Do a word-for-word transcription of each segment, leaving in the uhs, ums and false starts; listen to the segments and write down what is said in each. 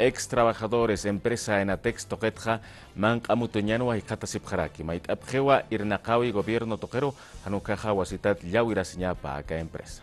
Ex trabajadores empresa Enatex tuqitxa manq'a mutuñanwa jikxatasipxaraki, mayt'apxiwa irnaqäwi gobierno tuqiru, jan ukaxa wasitat llawirasiñapa aka empresa.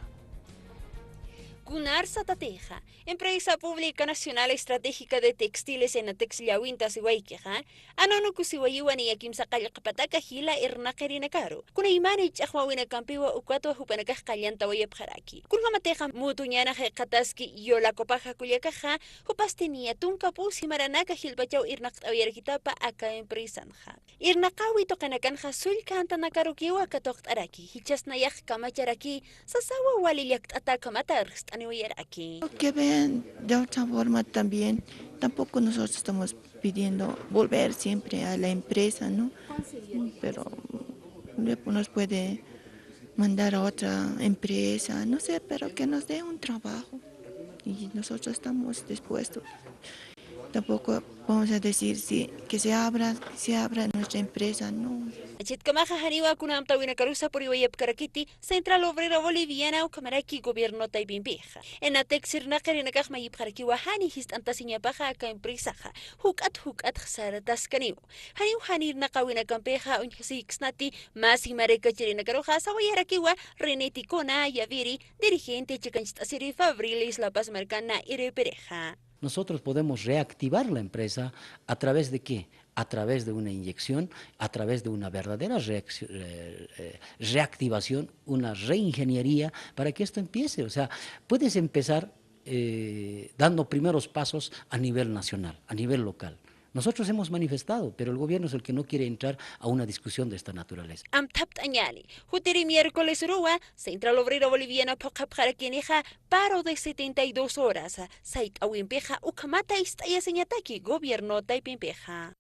Kunar satatixa, Empresa Pública Nacional Estratégica de Textiles Enatex llawintasiwaykixa, anunukusiwayiwa niya kimsa qallqapataka jila irnaqirinakaru. Kunaymani ch'axwawinakampiwa ukatwa jupanakax qallantawayapxaraki. Kunjamatixa mutuñanax jikxataski Yolacopaja kullakaxa, jupasti niya tunka pusi maranaka jilpachaw irnaqt'awayarakitapa aka empresanxa. Irnaqäwi tuqinakanxa sullka antanakarukiwa katuqt'araki, jichhas nayax kamacharaki, sasawa wali llakt'ata kamata arst'aniwayaraki. Que vean de otra forma también, tampoco nosotros estamos pidiendo volver siempre a la empresa, ¿no? Pero le- nos puede mandar a otra empresa, no sé, pero que nos dé un trabajo. Y nosotros estamos dispuestos. Tampoco vamos a decir si que se abra, se abra nuestra empresa, no. Achitkamaxa janiwa kuna amtawinakarusa puriwayapkarakiti Central Obrera Boliviana ukhamaraki gobierno taypimpixa. Enatex irnaqirinakax mayipxarakiwa jani jist'antasiñapaxa aka empresaxa, juk'at juk'at sarataskaniw. Janiw jan irnaqäwinakampixa uñjasiksnati, mä simarikachirinakaruxa sawayarakiwa René Ticona, Yaviri, dirigente chikanchst'asiri Fabriles La Paz markana irpirixa. Nosotros podemos reactivar la empresa a través de qué? A través de una inyección, a través de una verdadera reacci- eh, eh, reactivación, una reingeniería para que esto empiece. O sea, puedes empezar eh, dando primeros pasos a nivel nacional, a nivel local. Nosotros hemos manifestado, pero el gobierno es el que no quiere entrar a una discusión de esta naturaleza. Amthapt'añäni, jutiri miércoles uruwa, Central Obrera Boliviana phuqhapxarakinixa paro de setenta y dos horas, sayt'awimpixa ukhamata ist'ayasiñataki gobierno taypimpixa.